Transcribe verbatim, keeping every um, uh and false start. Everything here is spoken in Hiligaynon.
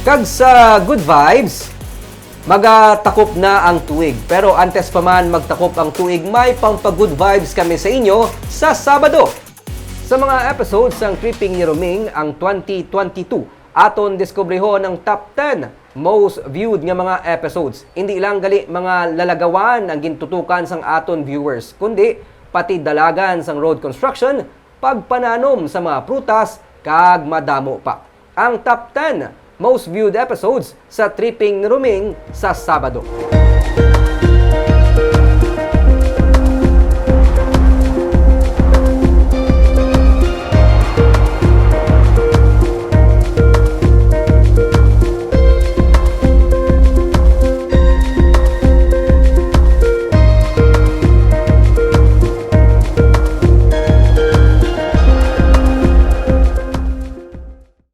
Kag sa good vibes, magatakop na ang tuig. Pero antes pa man magtakop ang tuig, may pampag-good vibes kami sa inyo sa Sabado. Sa mga episodes sang Tripping ni Roming ang twenty twenty-two, aton diskubrihon ang top ten most viewed nga mga episodes. Hindi lang gali mga lalagawan ang gintutukan sang aton viewers, kundi pati dalagan sang road construction, pagpananom sa mga prutas, kag madamo pa. Ang top ten most viewed episodes sa Tripping ni Roming sa Sabado.